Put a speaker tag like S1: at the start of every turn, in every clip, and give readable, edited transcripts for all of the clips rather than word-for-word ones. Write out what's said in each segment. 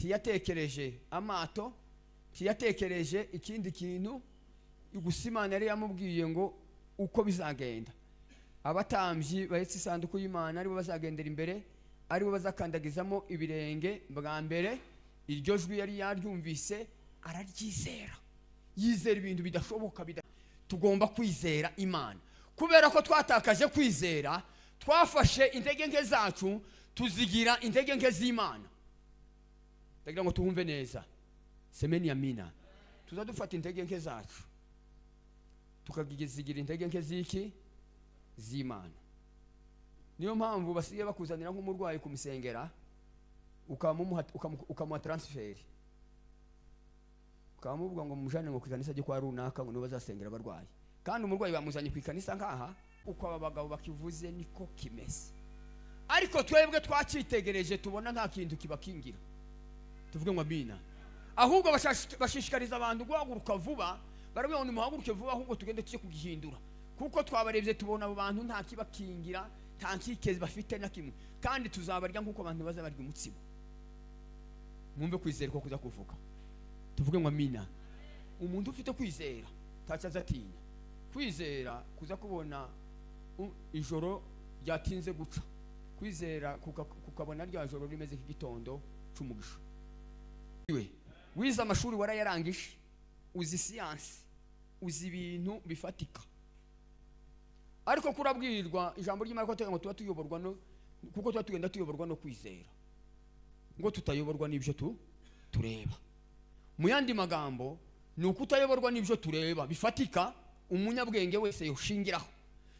S1: Ntiyatekereje amato, ntiyatekereje ikindi kintu. Gusa Imana yari yamubwiye ngo uko bizagenda, abatambyi bahetse isanduku y'Imana aribo bazagendera imbere, aribo bazakandagizamo ibirenge bwa mbere. Iryo jwi yari yaryumvise, araryizera, yizera ibintu bidashoboka. Tugomba kwizera Imana. Kubera ko twatakaje kwizera, twafashe intege nke zacu tuzigira intege nke z'Imana. Ndagira ngo tuhumve neza. Semeni amina. Tuza dufata intege nke zacu tukazigira intege nke z'iki? Z'Imana. Niyo mpamvu basigaye bakuzanira nk'umurwayi kumusengera, ukamuha transfert, ukamuvuga ngo mujane ngo ku ikanisa ryo kwa runaka, ngo nibo bazasengera abarwayi, kandi umurwayi bamuzanye ku ikanisa nkaha. Uko aba bagabo bakivuze niko kimeze, ariko twebwe twacyitegereje tubona nta kintu kibakingira. Tuvuge ngo amina. Ahubwo bashishikariza abantu guhaguruka vuba, barabwira ngo nimuhaguruke vuba, ahubwo tugende tujye kugihindura, kuko twabarebye tubona abo bantu nta kibakingira, nta nkikezi bafite na kimwe, kandi tuzabarya nk'uko abantu bazabarya umutsima. Mwumve kwizera ko kuza kuvuga. Tuvuge ngo amina. Umuntu ufite kwizera ntacyo azatinya. Kwizera kuza kubona ijoro ryatinze guca, kwizera kukabona rya joro rimeze nk'igitondo c'umugisha. Wize amashuri warayarangije, uzi siyansi, uzi ibintu bifatika, ariko kurabwirwa ijambo ry'Imana ko ngo tuba tuyoborwa no, kuko tuba tugenda tuyoborwa no kwizera, ngo tutayoborwa n'ibyo tureba. Mu yandi magambo ni ukutayoborwa n'ibyo tureba bifatika umunyabwenge wese yoshingiraho,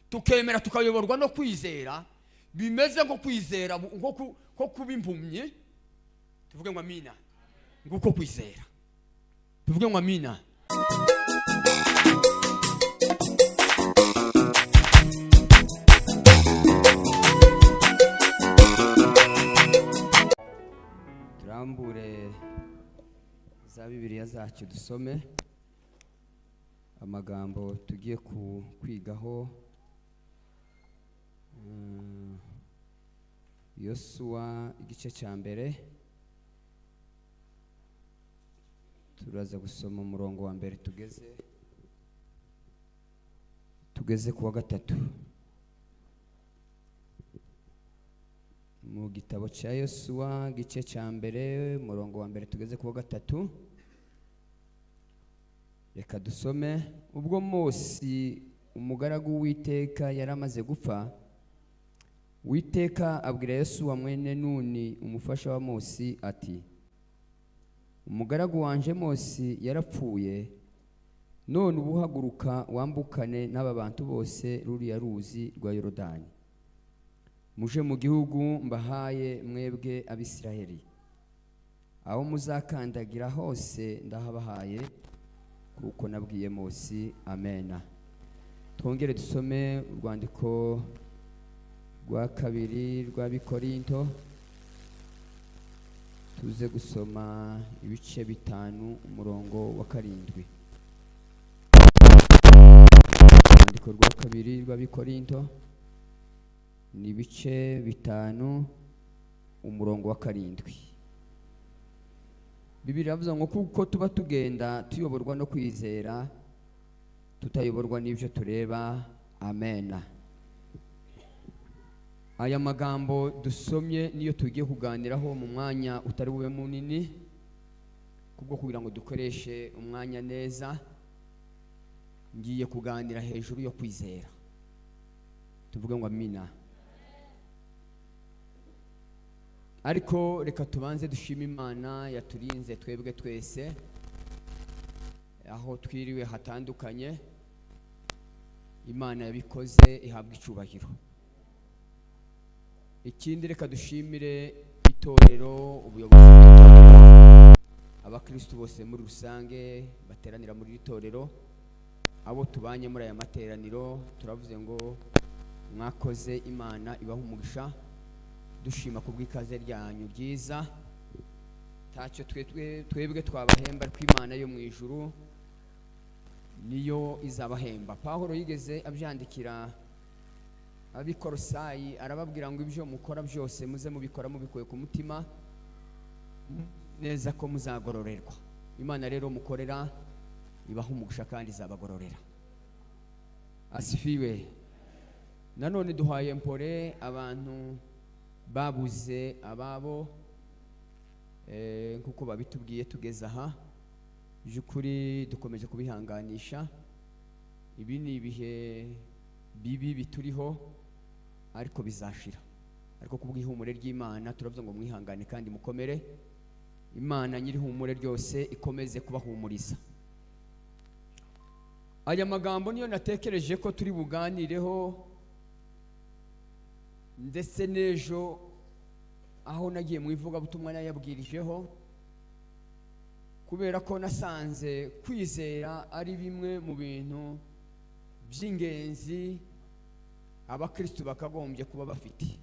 S1: tukemera tukayoborwa no kwizera. Bimeze nko kwizera nko kuba impumyi. Tuvuge ngo amina. Nguko kwizera. Tuvuge ngo amina. Turambure za Bibiliya zacu dusome amagambo tugiye kwigaho. Yosuwa igice cya mbere, turaza gusoma umurongo wa mbere tugeze ku wa gatatu. Mu gitabo cya Yosuwa igice cya mbere umurongo wa mbere tugeze ku wa gatatu. Reka dusome. Ubwo Mose umugaragu w'Uwiteka yari amaze gupfa, Uwiteka abwira Yosuwa mwene Nuni umufasha wa Mose ati: umugaragu wanje Mose yarapfuye, none ubu haguruka wambukane n'aba bantu bose ruriya ruzi rwa Yorodani, muje mu gihugu mbahaye mwebwe Abisiraheli. Aho muzakandagira hose ndahabahaye, kuko nabwiye Mose. Amena. Twongere dusome urwandiko rwa kabiri rw'Abikorinto, tuze gusoma ibice 5 umurongo wa 7. Urwandiko rwa kabiri rw'Abikorinto ni ibice 5 umurongo wa 7. Bibiliya iravuga ngo kuko tuba tugenda tuyoborwa no kwizera, tutayoborwa n'ibyo tureba. Amena. Aya magambo dusomye niyo tugiye kuganiraho mu mwanya utari bube munini, kubwo kugira ngo dukoreshe umwanya neza. Ngiye kuganira hejuru yo kwizera. Tuvuge ngo amina. Ariko reka tubanze dushime Imana yaturinze twebwe twese aho twiriwe hatandukanye. Imana yabikoze, ihabwa icyubahiro. Ikindi reka dushimire itorero, ubuyobozi bw'itorero, abakristo bose muri rusange bateranira muri iri torero, abo tubanye muri aya materaniro, turavuze ngo mwakoze, Imana ibaha umugisha. Dushima kubw'ikaze ryanyu ryiza. Ntacyo twebwe twabahemba, ariko Imana yo mu ijuru niyo izabahemba. Pawulo yigeze abyandikira Abikorosayi, arababwira ngo ibyo mukora byose muze mubikora mubikuye ku mutima, Neza ko muzagororerwa. Imana rero mukorera ibaha umugisha kandi izabagororera. Asifiwe. Nanone duhaye mpore abantu babuze ababo, nkuko babitubwiye tugeze aha. By'ukuri dukomeje kubihanganisha. Ibi ni ibihe bibi bituriho, ariko bizashira. Ariko kubw'ihumure ry'Imana turavuga ngo mwihangane kandi mukomere. Imana nyir'ihumure ryose ikomeze kubahumuriza. Aya magambo niyo natekereje ko turi buganireho, ndetse n'ejo aho nagiye mu ivugabutumwa nayabwirijeho, kubera ko nasanze kwizera ari bimwe mu bintu by'ingenzi abakristu bakagombye kuba bafite.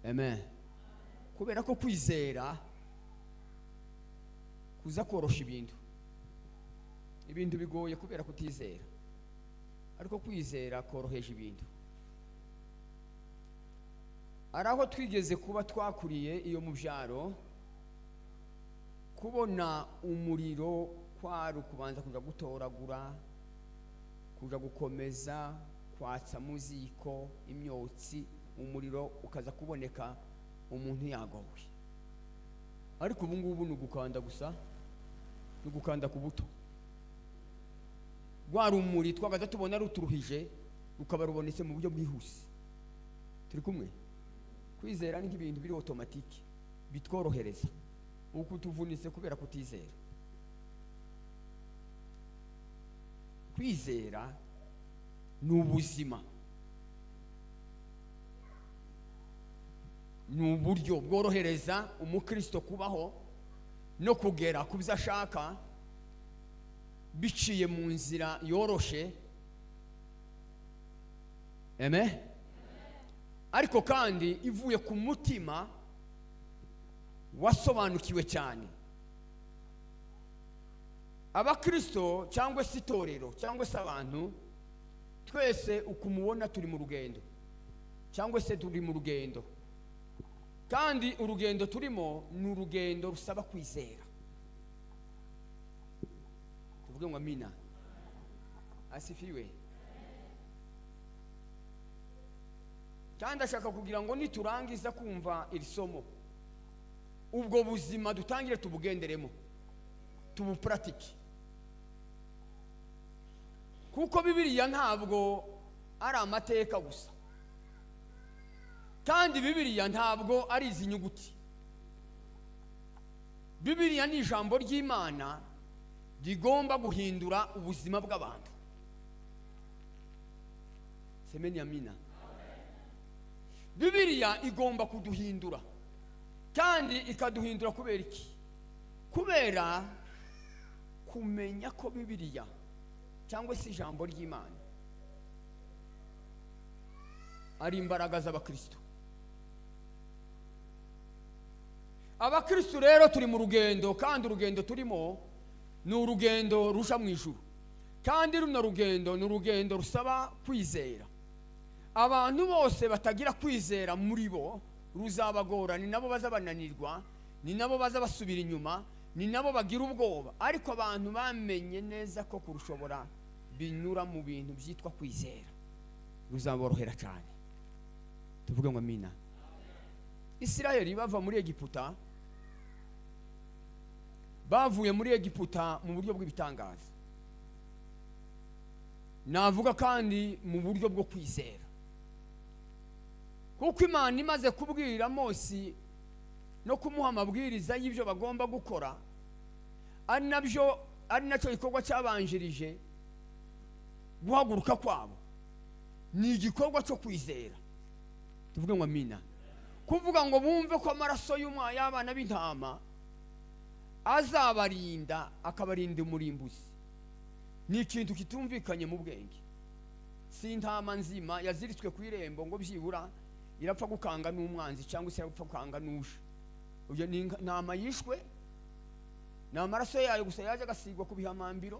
S1: Amen. Kubera ko kwizera kuza korosha ibintu. Ibintu bigoye kubera kutizera, ariko kwizera koroheje ibintu. Ari aho twigeze kuba twakuriye iyo mu byaro, kubona umuriro kwari ukubanza kuja gutoragura, kuja gukomeza kwatsa mu ziko imyotsi, umuriro ukaza kuboneka umuntu yagowe. Ariko ubu ngubu ni ugukanda gusa, ni ugukanda ku buto. Rwa rumuri twagaza tubona ruturuhije rukaba rubonetse mu buryo bwihuse. Turi kumwe? Kwizera ni nk'ibintu biri automatique bitworohereza, uko tuvunitse kubera kutizera. Kwizera ni ubuzima, ni uburyo bworohereza umukristo kubaho no kugera ku byo ashaka biciye mu nzira yoroshe. Amen. Ariko kandi ivuye ku mutima wasobanukiwe cyane. Abakristo cyangwa se itorero cyangwa se abantu twese ukumubona turi mu rugendo, cyangwa se turi mu rugendo, kandi urugendo turimo ni urugendo rusaba kwizera. Tuvuge ngo amina. Asifiwe. Kandi ashaka kugira ngo niturangiza kumva iri somo, ubwo buzima dutangire tubugenderemo, tubupuratike. Kuko Bibiliya ntabwo ari amateka gusa, kandi Bibiliya ntabwo ari izi nyuguti. Bibiliya ni ijambo ry'Imana rigomba guhindura ubuzima bw'abantu. Semeni amina. Bibiliya igomba kuduhindura, kandi ikaduhindura kubera iki? Kubera kumenya ko Bibiliya cyangwa se ijambo ry'Imana ari imbaraga z'abakristo. Abakristo rero turi mu rugendo, kandi urugendo turimo ni urugendo ruja mu ijuru, kandi runo rugendo ni urugendo rusaba kwizera. Abantu bose batagira kwizera muri bo ruzabagora, ni nabo bazabananirwa, ni nabo bazabasubira inyuma, ni nabo bagira ubwoba. Ariko abantu bamenye neza ko kurushobora binyura mu bintu byitwa kwizera, ruzaborohera cyane. Tuvuge ngo amina. Isirayeli bava muri Egiputa, bavuye muri Egiputa mu buryo bw'ibitangaza, navuga kandi mu buryo bwo kwizera. Kuko Imana imaze kubwira Mose no kumuha amabwiriza y'ibyo bagomba gukora, ari nabyo, ari nacyo gikorwa cyabanjirije guhaguruka kwabo, ni igikorwa cyo kwizera. Tuvuge ngo amina. Kuvuga ngo bumve ko amaraso y'abana b'intama azabarinda, akabarinda umurimbuzi, ni ikintu kitumvikanye mu bwenge. Si intama nzima yaziritswe ku irembo ngo byibura irapfa gukanga n'umwanzi cyangwa se irapfa gukanga n'uje. Uyo ni intama yishwe, ni amaraso yayo gusa yaje agasigwa ku bihamambiro,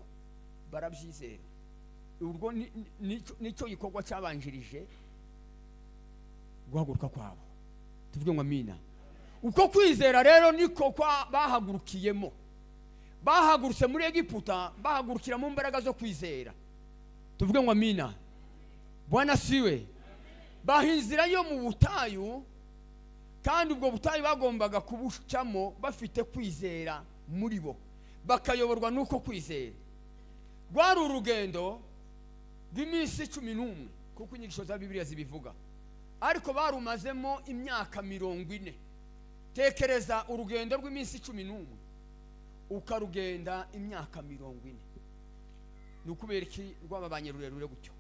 S1: barabyizera. Urwo nicyo gikorwa cyabanjirije guhaguruka kwabo. Tuvuge ngo amina. Uko kwizera rero niko kwa bahagurukiyemo. Bahagurutse muri Egiputa, bahagurukira mu mbaraga zo kwizera. Tuvuge ngo amina. Bwana siwe. Baha inzira yo mu butayu, kandi ubwo butayu bagombaga kubucamo bafite kwizera muri bo, bakayoborwa n'uko kwizera. Rwari urugendo rw'iminsi 11, kuko inyigisho za Bibiliya zibivuga, ariko barumazemo imyaka 40. Tekereza urugendo rw'iminsi 11 ukarugenda imyaka 40. Ni ukubera iki rwababanye rurerure gutyo?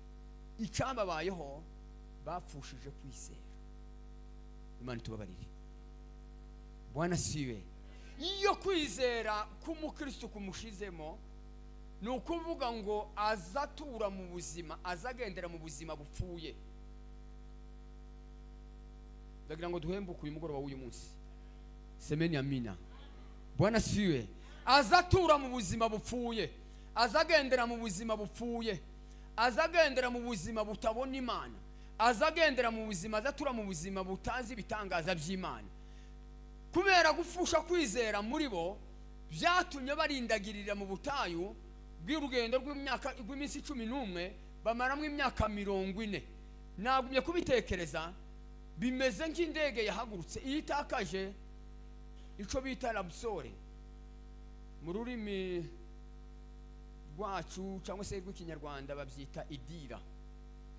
S1: Icyababayeho, bapfushije kwizera. Imana itubabarire. Bwana siwe. Iyo kwizera k'umukristo kumushizemo, ni ukuvuga ngo azatura mu buzima, azagendera mu buzima bupfuye. Ndagira ngo duhembuke uyu mugoroba w'uyu munsi. Semeni amina. Bwana siwe. Azatura mu buzima bupfuye, azagendera mu buzima bupfuye, azagendera mu buzima butabona Imana, azagendera mu buzima, azatura mu buzima butazi ibitangaza by'Imana. Kubera gupfusha kwizera muri bo, byatumye barindagirira mu butayu bw'urugendo rw'imyaka, rw'iminsi 11, bamaramo imyaka 40. Nagumye kubitekereza, bimeze nk'indege yahagurutse iyo itakaje icyo bita la boussole mu rurimi rwacu cyangwa se rw'Ikinyarwanda babyita idira.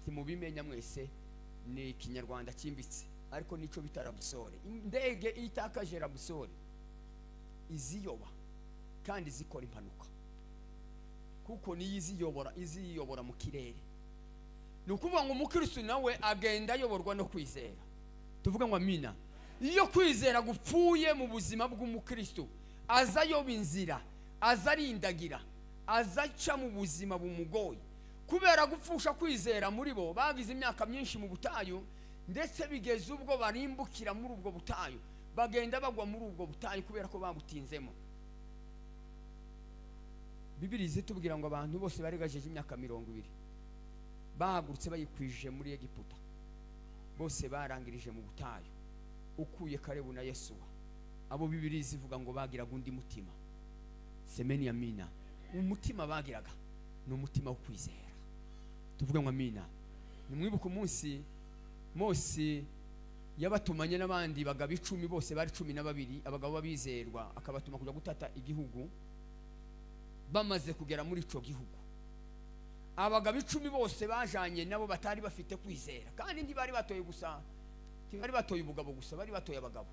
S1: Ntimubimenya mwese, ni Ikinyarwanda cyimbitse, ariko nicyo bita la boussole. Indege iyo itakaje la boussole iziyoba kandi zikora impanuka, kuko niyo iziyobora, iziyobora mu kirere. Ni ukuvuga ngo umukristo nawe agenda ayoborwa no kwizera. Tuvuga ngo amina. Iyo kwizera gupfuye mu buzima bw'umukristo, aza ayoba inzira, aza arindagira, aza aca mu buzima bumugoye. Kubera gupfusha kwizera muri bo, bagize imyaka myinshi mu butayu, ndetse bigeze ubwo barimbukira muri ubwo butayu, bagenda bagwa muri ubwo butayu kubera ko babutinzemo. Bibiri zitubwira ngo abantu bose barengeje imyaka 20 bahagurutse bayikwije muri Egiputa, bose barangirije mu butayu, ukuye Karebu na Yesuwa, abo Bibiri zivuga ngo bagiraga undi mutima. Semeni amina. Umutima bagiraga ni umutima wo kwizera. Tuvuge ngo amina. Nimwibuke umunsi Mose yabatumanye n'abandi bagabo 10, bose bari 12, abagabo b'abizerwa, akabatuma kujya gutata igihugu. Bamaze kugera muri ico gihugu, abagabo 10 bose bajanye nabo batari bafite kwizera, kandi ntibari batoye gusa, ntibari batoye ubugabo gusa, bari batoye abagabo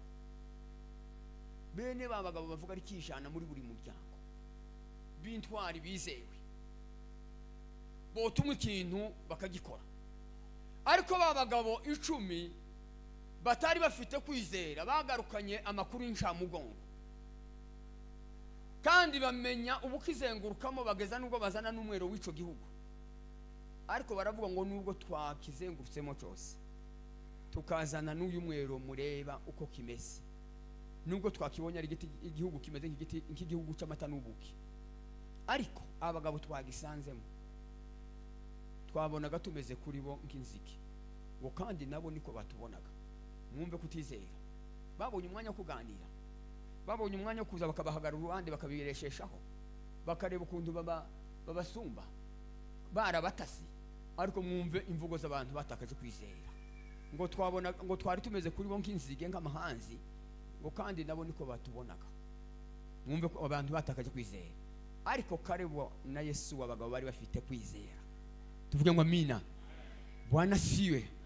S1: bene ba bagabo bavuga ari kijana muri buri muryango, b'intwari bizewe, botumwa ikintu bakagikora. Ariko ba bagabo 10 batari bafite kwizera bagarukanye amakuru y'incamugongo, kandi bamenya ubukizengurukamo, bageza nubwo bazana n'umwero w'ico gihugu. Ariko baravuga ngo nubwo twakizengurutsemo cyose, tukazana n'uyu mwero, mureba uko kimeze, nubwo twakibonye ari igiti, igihugu kimeze nk'igiti, nk'igihugu cy'amata n'ubuki, ariko abagabo twagisanzemo twabonaga tumeze kuri bo nk'inzige, ngo kandi nabo niko batubonaga. Mwumve kutizera. Babonye umwanya wo kuganira, babonye umwanya wo kuza bakabahagarara uruhande, bakabiresheshaho, bakareba ukuntu baba babasumba barabatasi. Ariko mwumve imvugo z'abantu batakaje kwizera, ngo twabona ngo twari tumeze kuri bo nk'inzige, nk'amahanzi, ngo kandi nabo niko batubonaga. Mwumve ko abantu batakaje kwizera. Ariko Karebu na Yesu, abagabo bari bafite kwizera. Tuvuge ngo amina. Bwana siwe.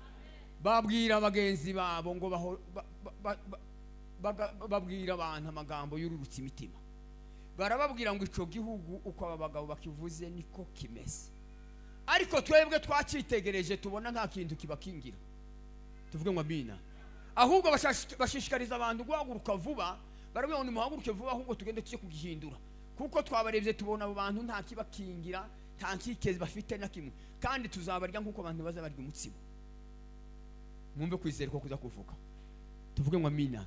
S1: Babwira bagenzi babo ngo babwira abantu amagambo yururutse imitima. Barababwira ngo ico gihugu uko aba bagabo bakivuze niko kimeze, ariko twebwe twacyitegereje tubona nta kintu kibakingira. Tuvuge ngo amina. Ahubwo bashishikariza abantu guhaguruka vuba. Barabwira ngo nimuhaguruke vuba, ahubwo tugende tujye kugihindura, kuko twabarebye tubona abo bantu nta kibakingira, nta nkike bafite na kimwe, kandi tuzabarya nk'uko abantu baza barya umutsima. Mwumve kwizera ko kuza kuvuga. Tuvuge ngo amina.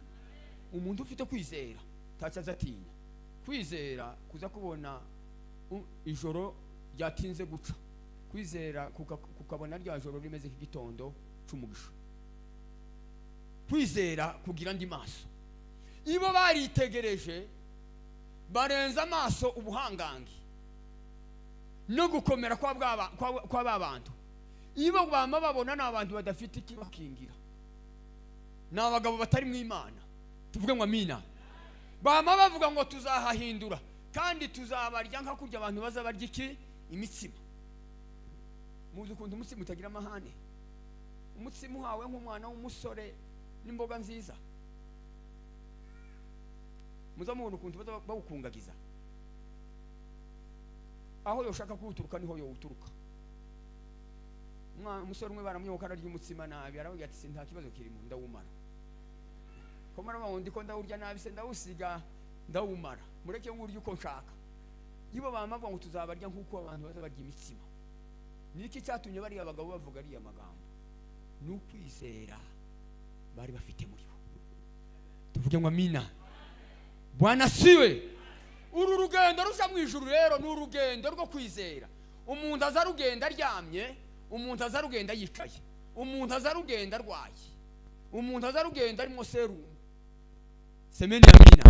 S1: Umuntu ufite kwizera ntacyo azatinya. Kwizera kuza kubona ijoro ryatinze guca, kwizera kukabona rya joro rimeze nk'igitondo c'umugisha. Kwizera kugira andi maso. Ibo baritegereje, barenza amaso ubuhangange no gukomera kwa ba bantu. Ibo bama babona ni abantu badafite ikibakingira, ni abagabo batari mu Imana. Tuvuge ngo amina. Bama bavuga ngo tuzahahindura kandi tuzabarya nka kurya abantu baza barya iki? Imitsima. Muzi ukuntu umutsima utagira amahane? Umutsima uhawe nk'umwana w'umusore n'imboga nziza, muza mubona ukuntu baza bawukungagiza. Aho yoshaka kuwuturuka niho yowuturuka. Umusore umwe baramwibuka ararya umutsima nabi, aravuga ati: "Se nta kibazo kirimo, ndawumara ko mara wundi ko ndawurya nabi, se ndawusiga, ndawumara, mureke ngurye uko nshaka." Ibo bama bavuga ngo tuzabarya nk'uko abantu baza barya imitsima. Niki cyatumye bariya bagabo bavuga ariya magambo? Ni ukwizera bari bafite muri bo. Tuvuge ngo amina. Bwana siwe. Uru rugendo ruja mu ijuru rero ni urugendo rwo kwizera. Umuntu aza rugenda aryamye, umuntu aza rugenda yicaye, umuntu aza rugenda arwaye, umuntu aza rugenda arimo serumu. Semeni amina.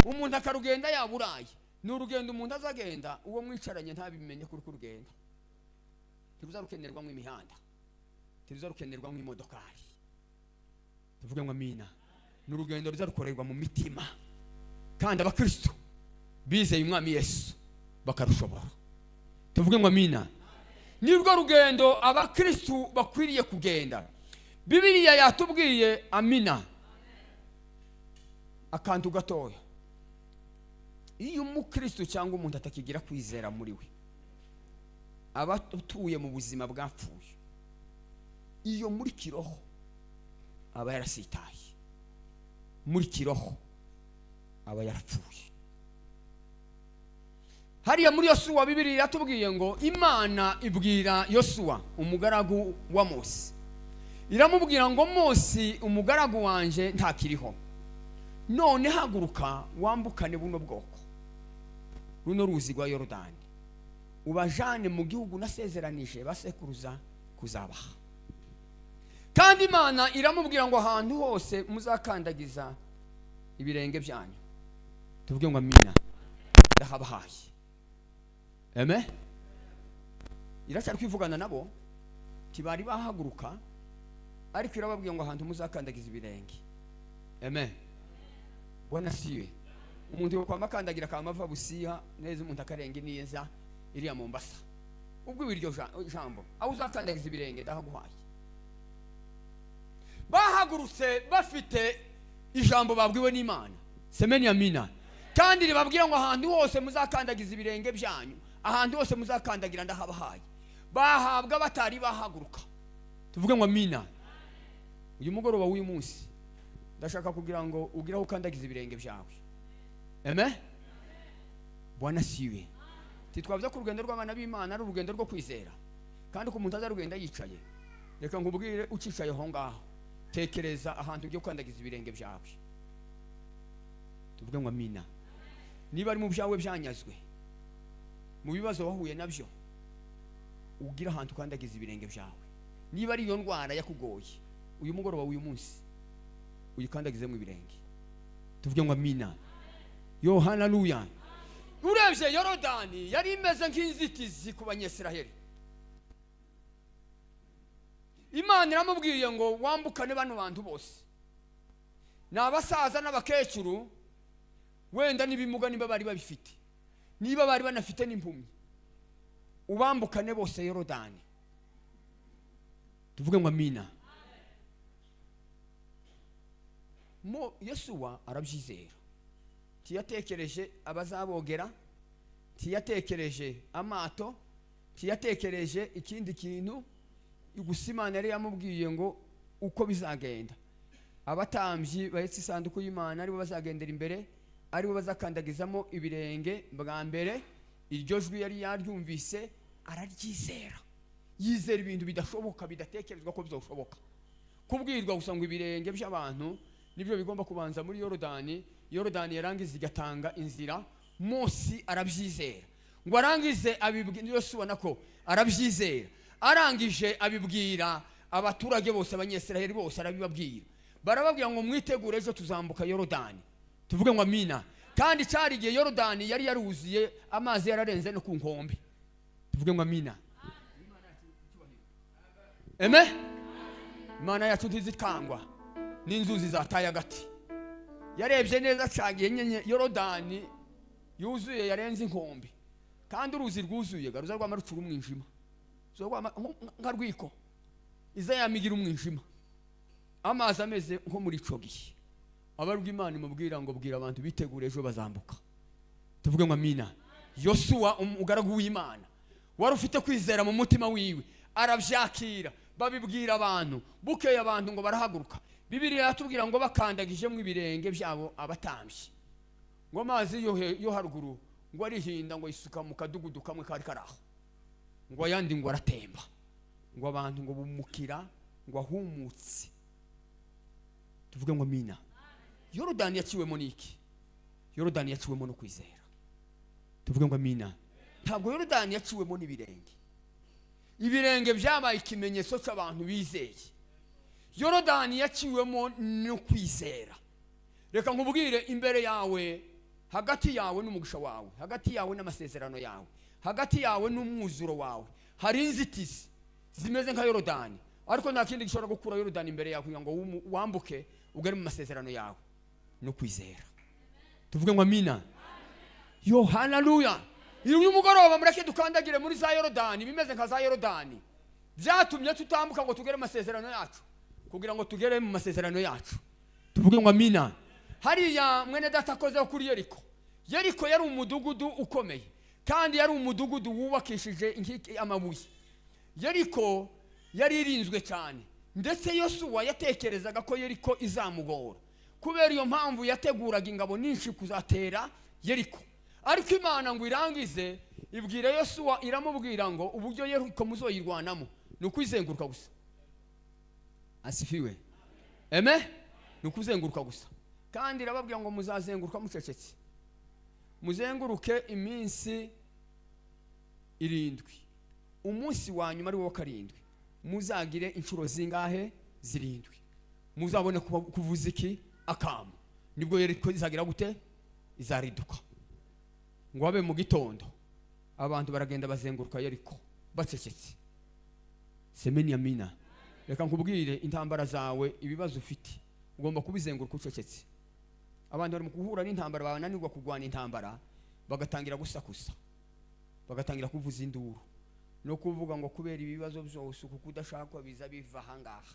S1: Umuntu akarugenda yaburaye. Ni urugendo umuntu azagenda uwo mwicaranye ntabimenye kuri kurugenda. Ntiruzarukenerwamo imihanda, ntiruzarukenerwamo imodokari. Tuvuge ngo amina. Ni urugendo ruzarukorerwa mu mitima, kandi abakristo bizeye Umwami Yesu bakarushobora. Tuvuge ngo amina. Nirwo rugendo abakristo bakwiriye kugenda. Bibiliya yatubwiye, amina, akantu gatoya. Iyo umukristo cyangwa umuntu atakigira kwizera muri we, aba atuye mu buzima bwapfuye. Iyo muri kiroho aba yarasitaye, muri kiroho aba yarapfuye. Hariya muri Yosuwa, Bibiri iratubwiye ngo Imana ibwira Yosuwa umugaragu wa Mose, iramubwira ngo: "Mose umugaragu wanje ntakiriho, none haguruka wambukane buno bwoko runo ruzi rwa Yorodani, ubajane mu gihugu nasezeranije basekuruza kuzabaha." Kandi Imana iramubwira ngo: "Ahantu hose muzakandagiza ibirenge byanyu," tuvuge ngo amina, "ndahabahaye." Amen. Iracyari kwivugana nabo, ntibari bahaguruka, ariko irababwira ngo: "Ahantu muzakandagiza ibirenge." Amen. Bwana siwe. Umuntu yokwama akandagira akamava Busiha neza, umuntu akarenga neza iriya Mombasa. Ubwo iryo jambo, aho uzakandagiza ibirenge ndahaguhaye. Bahagurutse bafite ijambo babwiwe n'Imana. Semeni amina. Kandi ribabwira ngo: "Ahantu hose muzakandagiza ibirenge byanyu, ahantu hose muzakandagira ndahabahaye." Bahabwa batari bahaguruka. Tuvuge ngo amina. Uyu mugoroba w'uyu munsi ndashaka kugira ngo ugire aho ukandagiza ibirenge byawe. Amen. Bwana siwe. Titwavuze ko urugendo rw'abana b'Imana ari urugendo rwo kwizera, kandi ko umuntu azarugenda yicaye. Reka nkubwire, ucicaye aho ngaho, tekereza ahantu ugiye gukandagiza ibirenge byawe. Tuvuge ngo amina. Niba ari mu byawe byanyazwe, mu bibazo wahuye nabyo, ugira ahantu ukandagiza ibirenge byawe. Niba ari iyo ndwara yakugoye, uyu mugoroba w'uyu munsi uyikandagizemo ibirenge. Tuvuge ngo amina. Yo haleluya. Urebye Yorodani yari imeze nk'inzitizi ku Banyesiraheli. Imana iramubwiye ngo: "Wambukane bano bantu bose, ni abasaza n'abakecuru, wenda n'ibimuga niba bari babifite, niba bari banafite n'impumyi, ubambukane bose Yorodani." Tuvuge ngo amina. Mo Yosuwa arabyizera. Ntiyatekereje abazabogera, ntiyatekereje amato, ntiyatekereje ikindi kintu. Gusa Imana yari yamubwiye ngo uko bizagenda, abatambyi bahetse isanduku y'Imana aribo bazagendera imbere, aribo bazakandagizamo ibirenge bwa mbere. Iryo jwi yari yaryumvise, araryizera. Yizera ibintu bidashoboka, bidatekerezwa ko bizashoboka. Kubwirwa gusa ngo ibirenge by'abantu nibyo bigomba kubanza muri Yorodani, Yorodani yarangiza igatanga inzira, Mose arabyizera. Ngo arangize abibwira Yosuwa, nako arabyizera. Arangije abibwira abaturage bose, Abanyesiraheli bose arabibabwira. Barababwira ngo: "Mwitegure, ejo tuzambuka Yorodani." Tuvuge ngo amina. Kandi cyari igihe Yorodani yari yaruzuye, amazi yararenze no ku nkombe. Tuvuge ngo amina. Eme Imana yacu ntizikangwa n'inzuzi zataye agati. Yarebye neza cyagiye nyine Yorodani yuzuye, yarenze inkombe. Kandi uruzi rwuzuye garuza rwama rucura umwijima, rwama nka rwiko iza yamigira umwijima, amazi ameze nko muri ico gihe. Abarwa Imana imubwira ngo bwira abantu bitegure, ejo bazambuka. Tuvuge ngo amina. Yosuwa, umugaragu w'Imana wari ufite kwizera mu mutima wiwe, arabyakira. Babibwira abantu, bukeye abantu ngo barahaguruka. Bibiliya yatubwira ngo bakandagijemo ibirenge byabo abatambyi, ngo amazi yo haruguru ngo arihinda, ngo yisuka mu kadugudu kamwe kari kari aho, ngo ayandi ngo aratemba, ngo abantu ngo bumukira ngo ahumutse. Tuvuge ngo amina. Yorodani yaciwemo n'iki? Yorodani yaciwemo no kwizera. Tuvuge ngo amina. Ntabwo Yorodani yaciwemo n'ibirenge. Ibirenge byabaye ikimenyetso cy'abantu bizeye. Yorodani yaciwemo no kwizera. Reka nkubwire, imbere yawe, hagati yawe n'umugisha wawe, hagati yawe n'amasezerano yawe, hagati yawe n'umwuzuro wawe, hari inzitizi zimeze nka Yorodani. Ariko nta kindi gishobora gukura Yorodani imbere yawe kugira ngo wambuke ugere mu masezerano yawe, no kwizera. Tuvuge ngo amina. Yo haleluya! Uyu mugoroba mureke dukandagire muri za Yorodani bimeze nka za Yorodani byatumye tutambuka ngo tugere mu masezerano yacu. Kugira ngo tugere mu masezerano yacu, tuvuge ngo amina. Hariya mwene data akozeho kuri Yeriko. Yeriko yari umudugudu ukomeye, kandi yari umudugudu wubakishije inkike, amabuye. Yeriko yari irinzwe cyane, ndetse Yosuwa yatekerezaga ko Yeriko izamugora. Kubera iyo mpamvu yateguraga ingabo nyinshi kuzatera Yeriko. Ariko Imana ngo irangize ibwira Yosuwa, iramubwira ngo uburyo Yeriko muzoyirwanamo ni ukwizenguruka gusa. Asifiwe. Eme ni ukuzenguruka gusa. Kandi irababwira ngo muzazenguruka mucecetse, muzenguruke iminsi 7, umunsi wa nyuma ari wo wa 7 muzagire inshuro zingahe? 7. Muzabone kuvuza iki? Akamu. Nibwo Yeriko izagira gute? Izariduka. Ngo abe mu gitondo abantu baragenda bazenguruka Yeriko bacecetse. Semeni amina. Reka nkubwire, intambara zawe, ibibazo ufite, ugomba kubizenguruka ucecetse. Abantu bari mu guhura n'intambara, bananirwa kurwana intambara, bagatangira gusakuza, bagatangira kuvuza induru no kuvuga ngo kubera ibibazo byose uku kudashakwa biza biva ahangaha.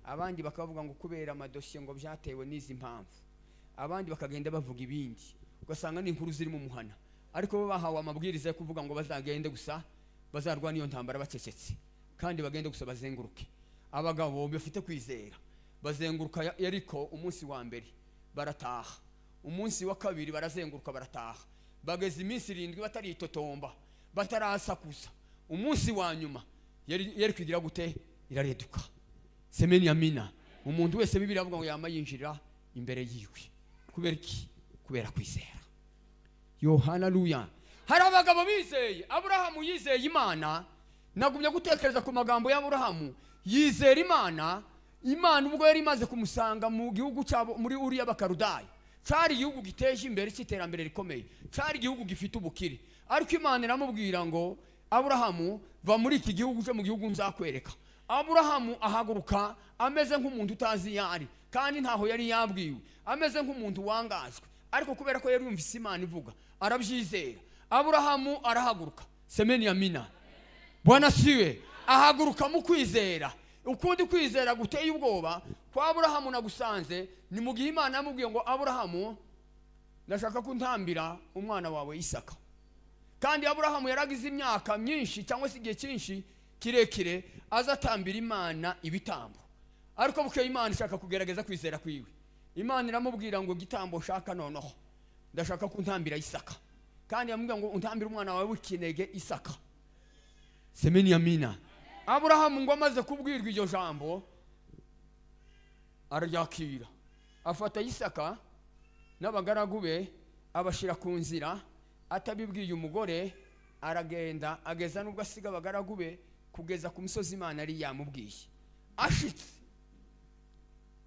S1: Abandi bakavuga ngo kubera amadosiye, ngo byatewe n'izi mpamvu. Abandi bakagenda bavuga ibindi, ugasanga ni inkuru ziri mu muhana. Ariko bo bahawe amabwiriza yo kuvuga ngo bazagende gusa bazarwana iyo ntambara bacecetse, kandi bagende gusa bazenguruke. Abagabo bafite kwizera bazenguruka Yeriko umunsi wa mbere, barataha. Umunsi wa kabiri barazenguruka, barataha. Bageze iminsi 7 bataritotomba, batarasakuza. Umunsi wa nyuma Yeriko igira gute? Irareduka. Semeni amina. Umuntu wese Bibiliya avuga ngo yama yinjira imbere yiwe. Kubera iki? Kubera kwizera. Yo haleluya! Hari abagabo bizeye. Aburahamu yizeye Imana. Nagumye gutekereza ku magambo y'Aburahamu. Yizera Imana. Imana ubwo yari imaze kumusanga mu gihugu cyabo muri Uriya Bakarudayi, cyari igihugu giteje imbere, cy'iterambere rikomeye, cyari igihugu gifite ubukire. Ariko Imana iramubwira ngo Aburahamu, va muri iki gihugu uje mu gihugu nzakwereka. Aburahamu ahaguruka ameze nk'umuntu utazi iyo ari, kandi ntaho yari yabwiwe, ameze nk'umuntu wangajwe. Ariko kubera ko yari yumvise Imana ivuga, arabyizera. Aburahamu arahaguruka. Semeni amina. Bwana siwe. Ahaguruka mu kwizera. Ukundi kwizera guteye ubwoba kwa Aburahamu nagusanze ni mu gihe Imana yamubwiye ngo Aburahamu, ndashaka ko untambira umwana wawe Isaka. Kandi Aburahamu yaragize imyaka myinshi, cyangwa se igihe cyinshi kirekire, azatambira Imana ibitambo. Ariko bukeye Imana ishaka kugerageza kwizera kwiwe. Imana iramubwira ngo igitambo ushaka noneho ndashaka ko untambira Isaka. Kandi yamubwira ngo untambire umwana wawe w'ikinege Isaka. Semeni amina. Aburahamu ngo amaze kubwirwa iryo jambo araryakira, afata Isaka n'abagaragu be, abashyira ku nzira atabibwiye umugore. Aragenda ageza n'ubwo asiga abagaragu be kugeza ku musozi Imana yari yamubwiye. Ashitse,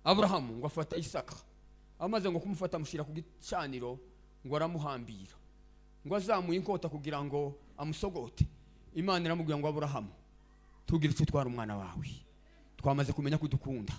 S1: Aburahamu ngo afata Isaka Amaze ngo kumufata amushyira ku gicaniro, ngo aramuhambira, ngo azamuye inkota kugira ngo amusogote. Imana iramubwira ngo: "Aburahamu, tugire icyo utwara umwana wawe, twamaze kumenya ko udukunda."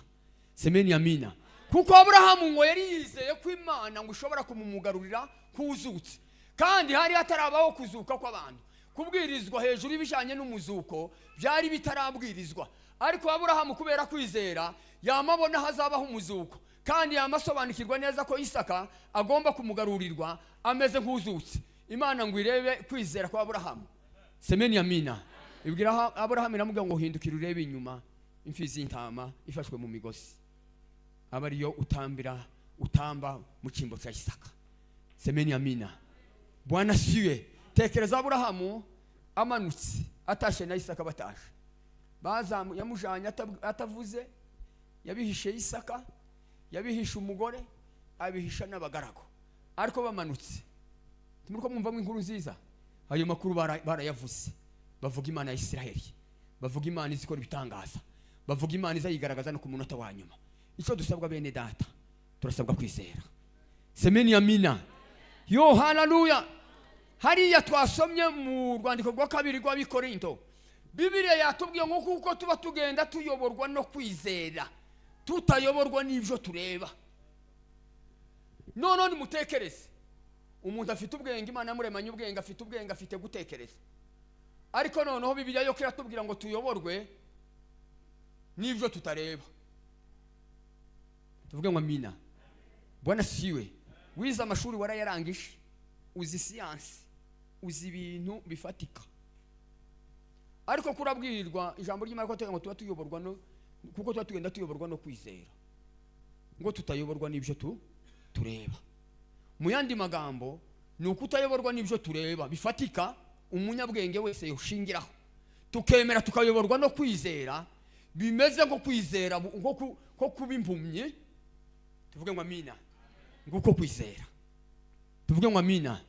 S1: Semeni amina. Kuko Aburahamu ngo yari yizeye ko Imana ngo ishobora kumumugarurira kuzutse, kandi hari hatarabaho kuzuka kw'abantu. Kubwirizwa hejuru y'ibijyanye n'umuzuko byari bitarabwirizwa, ariko Aburahamu kubera kwizera yamabona hazabaho umuzuko, kandi yamasobanukirwa neza ko Isaka agomba kumugarurirwa ameze nk'uzutse. Imana ngo irebe kwizera kwa Aburahamu. Semeni amina. Ibwira Aburahamu, iramubwira ngo: "Hindukira urebe inyuma, imfizi y'intama ifashwe mu migozi aba ariyo utambira, utamba mu cyimbo cya Isaka." Semeni amina. Bwana siwe. Tekereza Aburahamu amanutse atashe na Isaka, batashe bazamu yamujanye atavuze. Yabihishe Isaka, yabihishe umugore, abihisha n'abagaragu, ariko bamanutse, timuriko mwumvamo inkuru nziza. Ayo makuru barayavuze, bavuga Imana ya Isiraheli, bavuga Imana izi ikora ibitangaza, bavuga Imana izayigaragaza no ku munota wa nyuma. Icyo dusabwa, bene data, turasabwa kwizera. Semeni amina. Yo haleluya. Hariya twasomye mu rwandiko rwa kabiri rw'Abikorinto, Bibiliya yatubwiye ngo kuko tuba tugenda tuyoborwa no kwizera, tutayoborwa n'ibyo tureba. Noneho nimutekereze umuntu afite ubwenge, Imana yamuremanye ubwenge, afite ubwenge, afite gutekereza, ariko noneho Bibiliya yo iratubwira ngo tuyoborwe n'ibyo tutareba. Tuvuge ngo amina. Bwana siwe. Wize amashuri, warayarangije, uzi siyansi, uzi ibintu bifatika, ariko kurabwirirwa ijambo ry'Imana ko ngo tuba tuyoborwa no kuko tuba tugenda tuyoborwa no kwizera, ngo tutayoborwa n'ibyo tureba. Mu yandi magambo, ni ukutayoborwa n'ibyo tureba bifatika umunyabwenge wese yoshingiraho, tukemera tukayoborwa no kwizera. Bimeze nko kwizera nko kuba impumyi. Tuvuge ngo amina. Nguko kwizera. Tuvuge ngo amina.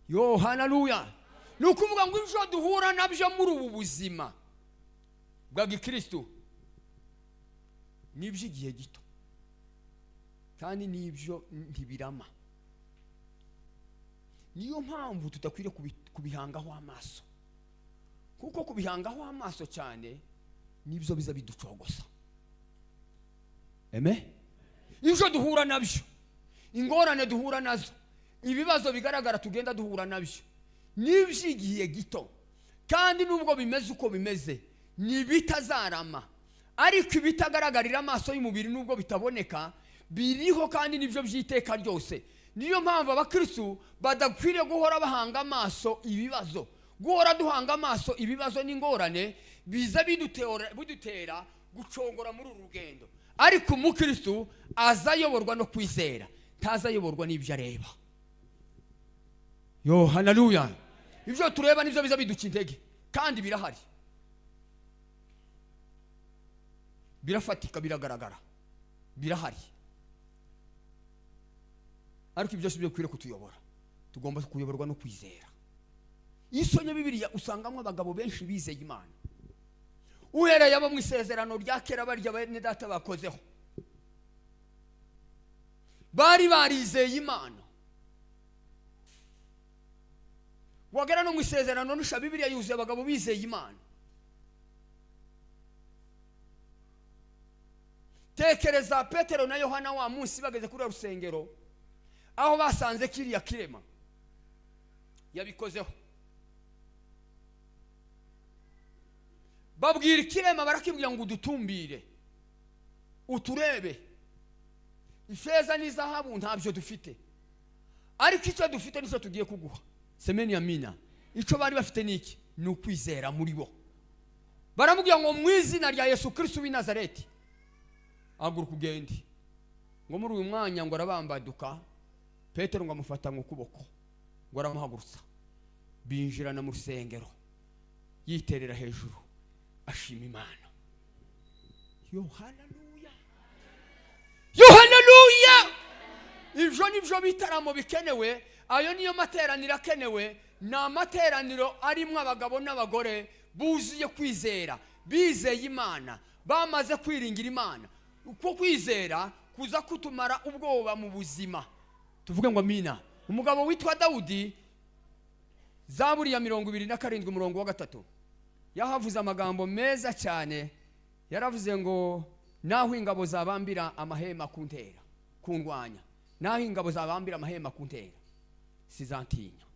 S1: Yo haleluya. Ni ukuvuga ngo ibyo duhura nabyo muri ubu buzima bwa gikristo ni iby'igihe gito, kandi n'ibyo ntibirama. Niyo mpamvu tudakwiriye kubihangaho amaso, kuko kubihangaho amaso cyane nibyo biza biducogosa. Eme ibyo duhura nabyo, ingorane duhura nazo, ibibazo bigaragara tugenda duhura nabyo n'iby'igihe gito, kandi nubwo bimeze uko bimeze ni ibitazarama. Ariko ibitagaragarira amaso y'umubiri, nubwo bitaboneka, biriho, kandi nibyo by'iteka ryose. Niyo mpamvu abakristu badakwiriye guhora bahanga amaso ibibazo. Guhora duhanga amaso ibibazo n'ingorane biza bidutera gucongora muri uru rugendo, ariko umukristu aza ayoborwa no kwizera, ntaza ayoborwa n'ibyo areba. Yo haleluya. Ibyo tureba nibyo biza biduca intege, kandi birahari, birafatika, biragaragara, birahari, ariko ibyo si byo bikwiriye kutuyobora. Tugomba kuyoborwa no kwizera. Iyo usomye Bibiliya usangamo abagabo benshi bizeye Imana, uhereye abo mu isezerano rya kera, barya bene data bakozeho bari barizeye Imana. Wagera no mu isezerano nisha, Bibiliya yuzuye abagabo bizeye Imana. Tekereza Petero na Yohana wa munsi bageze kuri rusengero aho basanze kiriya kirema yabikozeho, babwira ikirema, barakibwira ngo: "Udutumbire uturebe, ifeza n'izahabu ntabyo dufite, ariko icyo dufite nicyo tugiye kuguha." Semeni amina. Icyo bari bafite ni iki? Ni ukwizera muri bo. Baramubwira ngo: "Mu izina rya Yesu Kristo w'i Nazareti, haguruka ugende." Ngo muri uyu mwanya ngo arabambaduka. Petero ngo amufata mu kuboko, ngo aramuhagurutsa, binjirana mu rusengero, yiterera hejuru ashima Imana. Yo haleluya, yo haleluya. Ibyo nibyo bitaramo bikenewe, ayo niyo materaniro akenewe. Ni amateraniro arimo abagabo n'abagore buzuye kwizera, bizeye Imana, bamaze kwiringira Imana. Uko kwizera Kuza kutumara ubwoba mu buzima. Tuvuge ngo amina. Umugabo witwa Dawudi, Zaburi ya 27 umurongo wa 3, yahavuze amagambo meza cyane. Yaravuze ngo naho ingabo zabambira amahema kuntera, kundwanya, naho ingabo zabambira amahema kuntera, sizantinya.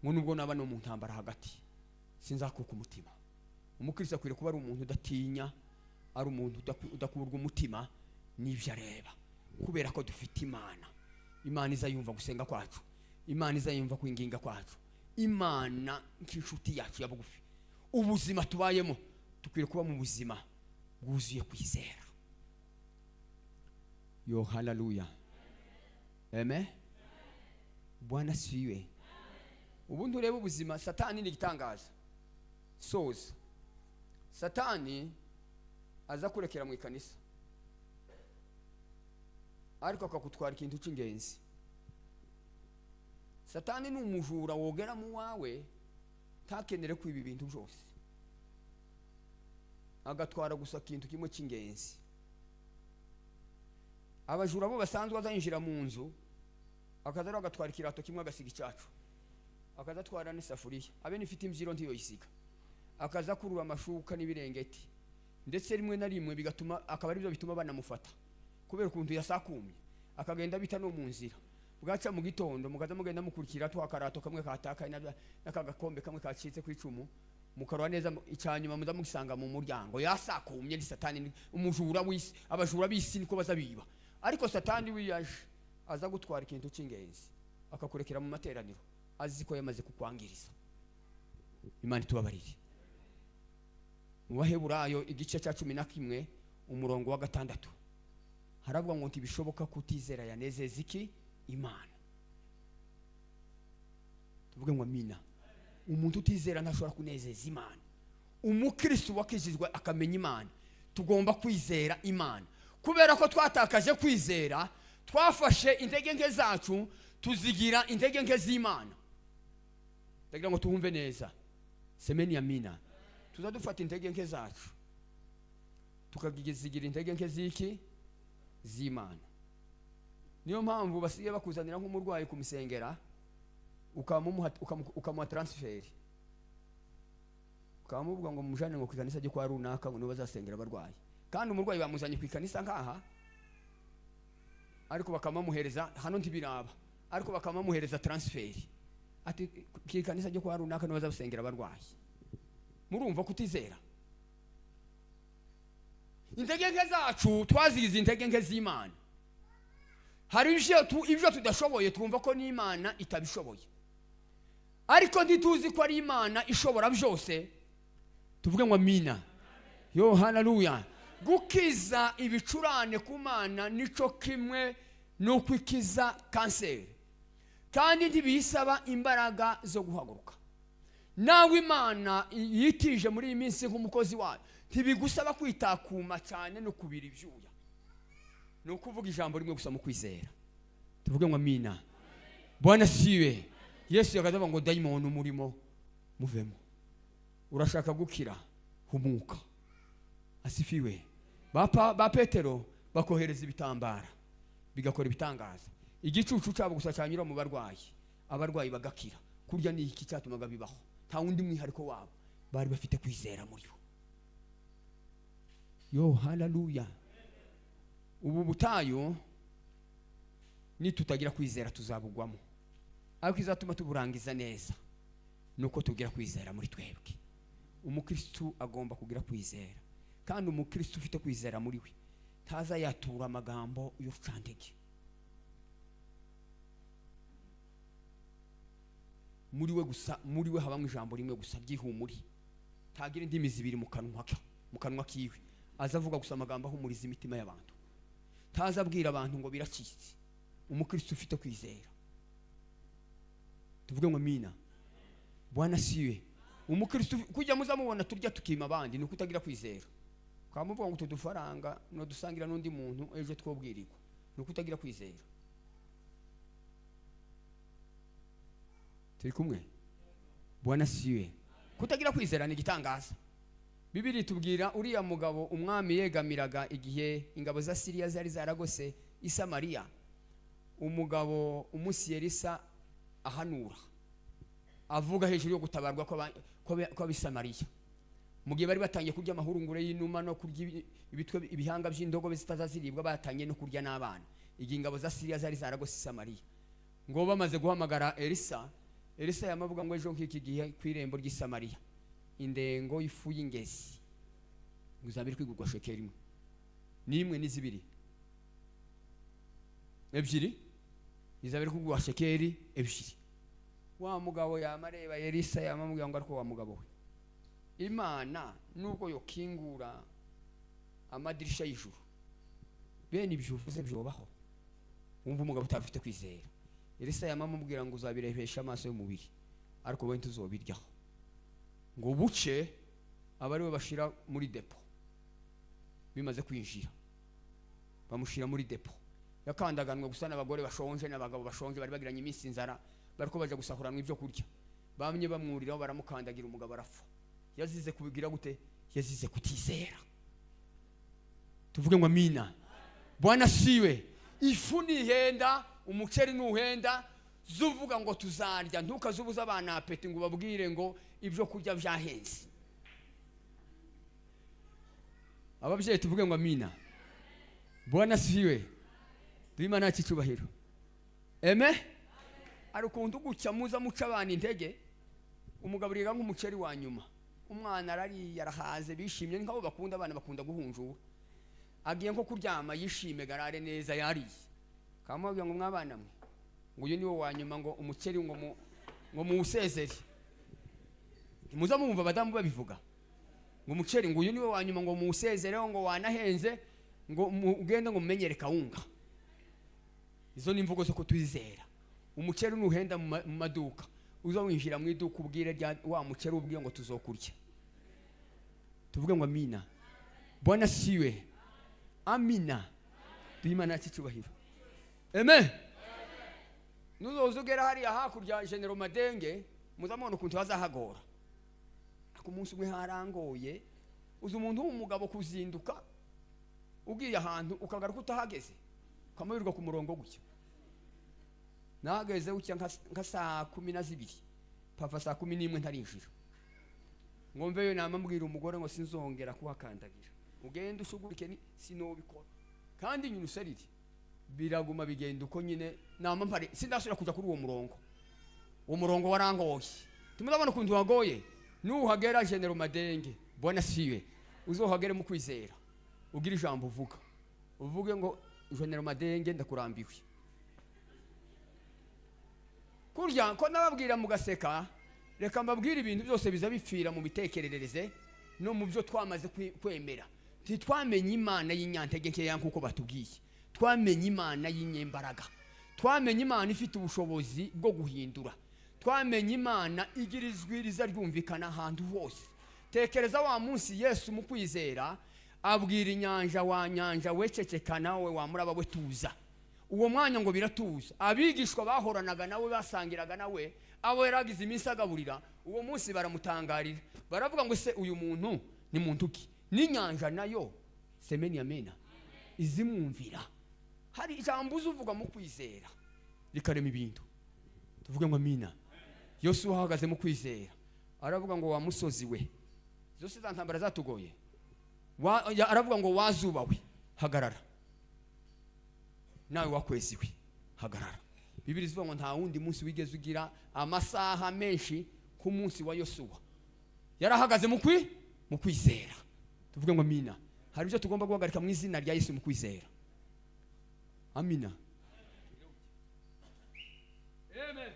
S1: Ngo nubwo naba no mu ntambara hagati, sinzakuka umutima. Umukristo akwiriye kuba ari umuntu udatinya, ari umuntu udakurwa umutima n'ibyo areba, kubera ko dufite Imana. Imana izayumva gusenga kwacu, Imana izayumva kwinginga kwacu, Imana nk'inshuti yacu ya bugufi. Ubuzima tubayemo dukwiye kuba mu buzima bwuzuye kwizera. Yo haleluya, amen. Bwana asifiwe. Ubundi urebe ubuzima, Satani ni igitangaza. Soza, Satani aza kurekera mu ikanisa, ariko akakutwara ikintu cy'ingenzi. Satani ni umujura wogera mu wawe, ntakenere kwiba ibintu byose, agatwara gusa ikintu kimwe cy'ingenzi. Abajura bo basanzwe azayinjira mu nzu, akaza rero agatwara ikirato kimwe, agasiga icyacu, akaza atwara n'isafuriya abe n'ifite imbyiro ntiyoyisiga, akaza kurura amashuka n'ibirengeti, ndetse rimwe na rimwe bigatuma akaba aribyo bituma banamufata kubera ukuntu yasakumye, akagenda bita no mu nzira. Bwaca mu gitondo mukaza mugenda mukurikira twa karato kamwe katakaye n'akagakombe kamwe kacitse ku icumu, mukarora neza, icyanyuma muza mugisanga mu muryango. Yasakumye. Ni Satani, ni umujura w'isi. Abajura b'isi niko baza biba, ariko Satani wiyaje aza gutwara ikintu cy'ingenzi, akakurekera mu materaniro azi ko yamaze kukwangiriza. Imana itubabarire. Mu Baheburayo igice cya 11 umurongo wa 6 haravuga ngo ntibishoboka kutizera yanezeza iki? Imana. Tuvuge ngo amina. Umuntu utizera ntashobora kunezeza Imana. Umukristo wakijijwe akamenya Imana, tugomba kwizera Imana. Kubera ko twatakaje kwizera, twafashe intege nke zacu tuzigira intege nke z'Imana. Ndagira ngo tuhumve neza. Semeni amina. Tuza dufata intege nke zacu tukazigira intege nke z'iki? Z'Imana. Niyo mpamvu basigaye bakuzanira nk'umurwayi kumusengera, ukamuha transfert, ukamuvuga ngo mujane ngo ku ikanisa ryo kwa runaka, ngo nibo bazasengera abarwayi. Kandi umurwayi bamuzanye ku ikanisa nkaha, ariko bakamamuhereza hano ntibiraba, ariko bakamamuhereza transfert ati ku ikanisa ryo kwa runaka nibo bazasengera abarwayi. Murumva kutizera? Intege nke zacu twazigize intege nke z'Imana. Hari ibyo tudashoboye twumva ko n'Imana itabishoboye, ariko ntituzi ko ari Imana ishobora byose. Tuvuge ngo amina. Yo haleluya. Gukiza ibicurane ku Mana nico kimwe no kwikiza kanseri, kandi ntibisaba imbaraga zo guhaguruka. Nawe Imana yitije muri iyi minsi nk'umukozi wayo, ntibigusaba kwitakuma cyane no kubira ibyuya, ni ukuvuga ijambo rimwe gusa mu kwizera. Tuvuge ngo amina. Bwana siwe. Yesu yakazavuga ngo dayimoni umurimo muvemo, urashaka gukira, humuka. Asifiwe. Ba Petero bakohereza ibitambara bigakora ibitangaza, igicucu cyabo gusa cyanyura mu barwayi, abarwayi bagakira. Kurya ni iki cyatumaga bibaho? Nta wundi mwihariko wabo, bari bafite kwizera muri bo. Yo haleluya. Ubu butayu nitutagira kwizera tuzabugwamo, ariko izatuma tuburangiza neza nuko tugira kwizera muri twebwe. Umukristo agomba kugira kwizera, kandi umukristo ufite kwizera muri we ntaza yatura amagambo y'urucantege. Muri we gusa, muri we habamo ijambo rimwe gusa ry'ihumuri, ntagira indimi zibiri mu kanwa ke, mu kanwa kiwe aza avuga gusa amagambo ahumuriza imitima y'abantu, ntaza abwira abantu ngo biracitse. Umukristo ufite kwizera, tuvuge ngo amina. Bwana siwe. Umukristo kujya muzamubona turya tukima abandi ni ukutagira kwizera. Ukamuvuga ngo tudufaranga no dusangira n'undi muntu ejo twobwirirwa, ni ukutagira kwizera. Turi kumwe? Bwana siwe. Kutagira kwizera ni igitangaza. Bibiri tubwira uriya mugabo umwami yegamiraga igihe ingabo za Siriya zari zaragose i Samariya. Umugabo umunsi Elisa ahanura avuga hejuru yo gutabarwa kw'Abisamariya, mu gihe bari batangiye kurya amahurungure y'inuma no kurya ibitwe ibihanga by'indogobe zitazaziribwa, batangiye no kurya n'abana, igihe ingabo za Siriya zari zaragose i Samariya. Ngo bamaze guhamagara Elisa, Elisa yamavuga ngo ejo nk'iki gihe ku irembo ry'i Samariya indengo y'ifu y'ingezi ngo izaba iri kwigurwa shekeli imwe n'imwe n'izibiri ebyiri, izaba iri kugurwa shekeli ebyiri. Wa mugabo yamareba Elisa, yamamubwira ngo ariko wa mugabo we, Imana nubwo yokingura amadirisha y'ijuru, bene ibyo uvuze byobaho? Wumva umugabo utarufite kwizera. Elisa yamamubwira ngo uzabirebesha amaso y'umubiri, ariko wowe ntuzobiryaho. Ngo buce aba ariwe bashira muri depo, bimaze kwinjira bamushira muri depo. Yakandaganwe gusa n'abagore bashonje n'abagabo bashonje bari bagiranye iminsi inzara, bariko baja gusahuranwa ibyo kurya, bamye bamwuriraho baramukandagira, umugabo arapfa. Yazize kubigira gute? Yazize kutizera. Tuvuge ngo amina. Bwana siwe. Ifu nihenda, umuceri nuhenda, zuvuga ngo tuzarya, ntukazubuza abana appétit ngo ubabwire ngo ibyo kurya byahenze. Ababyeyi tuvuge ngo amina. Bwana siwe. Duhe Imana yacu icyubahiro. Eme hari ukuntu gutya muza muca abana intege, umugaburira nk'umuceri wa nyuma, umwana arariye arahaze, bishimye nk'abo bakunda abana bakunda guhunjura, agiye nko kuryama yishime garare neza yariye, kamubwira ngo mwabana mwe, ngo uyu niwo wa nyuma, ngo umuceri ngo muwusezere. Ntimuza mumva abadamu babivuga ngo umuceri ngo uyu niwo wa nyuma, ngo muwusezereho, ngo wanahenze, ngo ugende ngo mumenyere kawunga. Izo ni imvugo zo kutwizera. Umuceri nuhenda mu maduka, uza winjira mu iduka ubwire rya wa muceri ubwiye ngo tuzokurya. Tuvuge ngo amina. Bwana siwe. Amina. Duhe Imana yacu icyubahiro. Amen. Nuzoza ugera hariya hakurya General Madenge, muzamubona ukuntu hazahagora. Ariko umunsi umwe harangoye, uzi umuntu w'umugabo kuzinduka ugiye ahantu ukagaruka utahageze, ukamurirwa ku murongo gutya. Nahageze gutya nka saa 12, pava saa 11 ntarinjira. Ngo mveyo namambwira umugore ngo sinzongera kuhakandagira, ugende ushugurike ni sinobikora. Kandi nyine userire biraguma bigenda uko nyine nama mpari, sindasubira kuja kuri uwo murongo. Uwo murongo warangoye. Timuzabona ukuntu wagoye. Nuhagera General Madenge, Bwana siwe, uzohagere mu kwizera, ugira ijambo uvuga, uvuge ngo General Madenge ndakurambiwe. Kurya ko nababwira mugaseka, reka mbabwire ibintu byose biza bipfira mu mitekerereze no mu byo twamaze kwemera. Ntitwamenye Imana y'inyantege nkeya nkuko batubwiye, twamenye Imana y'inyembaraga, twamenye Imana ifite ubushobozi bwo guhindura, twamenye Imana igira ijwi riza ryumvikana ahantu hose. Tekereza wa munsi Yesu mu kwizera abwira inyanja, wa nyanja wececeka nawe wa muraba we tuza. Uwo mwanya ngo biratuza. Abigishwa bahoranaga nawe, basangiraga nawe, abo yaragize iminsi agaburira, uwo munsi baramutangarira, baravuga ngo se uyu muntu ni muntu ki? N'inyanja nayo semeni amena izimwumvira. Hari ijambo uzuvuga mu kwizera rikarema ibintu. Tuvuge ngo amina. Yosuwa ahagaze mu kwizera aravuga ngo wa musozi we, zose za ntambara zatugoye, aravuga ngo wazuba we hagarara, nawe wakwezi we hagarara. Bibiri zivuga ngo nta wundi munsi wigeze ugira amasaha menshi ku munsi wa Yosuwa. Yarahagaze mu kwizera. Tuvuge ngo amina. Hari ibyo tugomba guhagarika mu izina rya Yesu mu kwizera. Amina. Amen.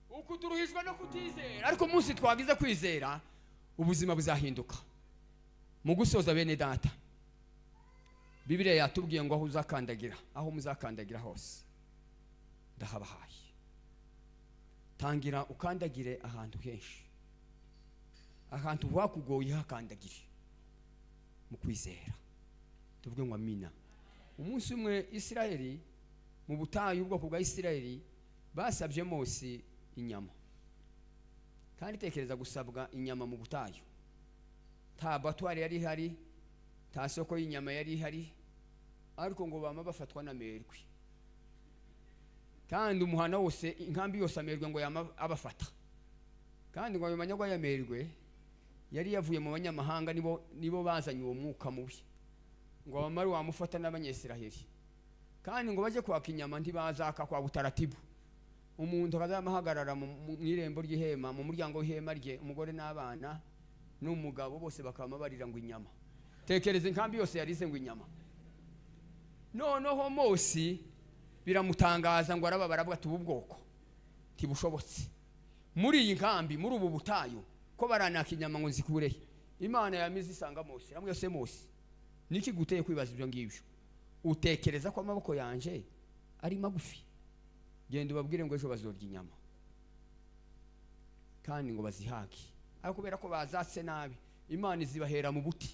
S1: Ukuturuhishwa no kutizera, ariko umunsi twagize kwizera ubuzima buzahinduka. Mu gusoza bene data, Bibiliya yatubwiye ngo aho uzakandagira, aho muzakandagira hose ndahabahaye. Tangira ukandagire ahantu henshi, ahantu hakugoye hakandagire mu kwizera. Tuvuge ngo amina. Umunsi umwe Isirayeli mu butayu, ubwoko bwa Isirayeli basabye Mose inyama. Kandi tekereza gusabwa inyama mu butayu. Nta batwari yari ihari, nta soko y'inyama yari ihari, ariko ngo bama bafatwa n'amerwe. Kandi umuhana wose, inkambi yose, amerwe ngo yama abafata. Kandi ngo ayo manyagwa y'amerwe yari yavuye mu banyamahanga, nibo bazanye uwo mwuka mubi, ngo abamare wamufata n'Abanyesiraheli. Kandi ngo bajye kwaka inyama, ntibazaka kwa butaratibu. Umuntu akazamahagarara mu irembo ry'ihema, mu muryango w'ihema rye, umugore n'abana n'umugabo bose bakaba barira ngo inyama. Tekereza, inkambi yose yarize ngo inyama. Noneho Mose biramutangaza, ngo arababara, avuga ati: "Ubu bwoko ntibushobotse muri iyi nkambi, muri ubu butayu, ko baranaka inyama, ngo nzikurehe?" Imana yamize isanga Mose, iramubwira: "Se Mose, niki guteye kwibaza ibyo ngibyo? Utekereza ko amaboko yanje ari magufi? Genda ubabwire ngo ejo bazorya inyama kandi ngo bazihage." Ariko kubera ko bazatse nabi, Imana izibahera mu buti,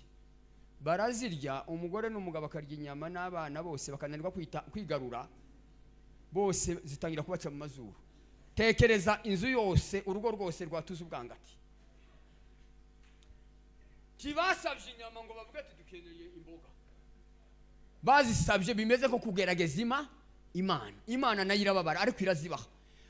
S1: barazirya. Umugore n'umugabo bakarya inyama n'abana bose, bakananirwa kwigarura, bose zitangira kubaca mu mazuru. Tekereza inzu yose, urugo rwose rwatuze ubwangati. Ntibasabye inyama ngo bavuge ati: "Dukeneye imboga." Bazisabye bimeze ko kugerageza Imana. Imana nayo irababara, ariko irazibaha.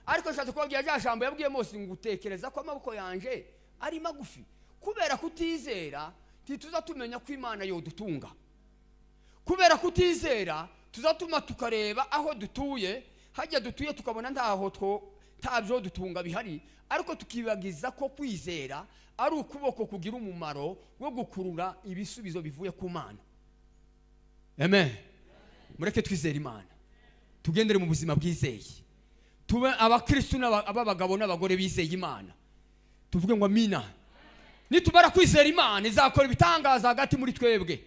S1: Ariko nshatse kubabwira rya jambo yabwiye Mose ngo: "Utekereza ko amaboko yanje ari magufi?" Kubera kutizera ntituza tumenya ko Imana yodutunga. Kubera kutizera tuzatuma tukareba aho dutuye, hajya dutuye, tukabona ntaho two ntabyo dutunga bihari, ariko tukibagiza ko kwizera ari ukuboko kugira umumaro wo gukurura ibisubizo bivuye ku Mana. Amen. Mureke twizere Imana, tugendere mu buzima bwizeye, tube abakristu b'abagabo n'abagore bizeye Imana. Tuvuge ngo amina. Nitumara kwizera Imana, izakora ibitangaza hagati muri twebwe.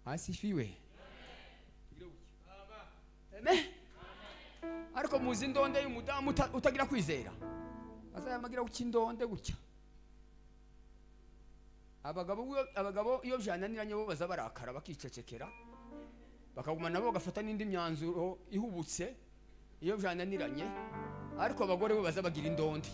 S1: Asifiwe. Amen. Ariko muzi indonde y'umudamu utagira kwizera, azayamagira guca indonde gutya. Abagabo iyo byananiranye, bo baza barakara, bakicecekera, bakaguma nabo bagafata n'indi myanzuro ihubutse iyo byananiranye. Ariko abagore bo baza bagira indonde.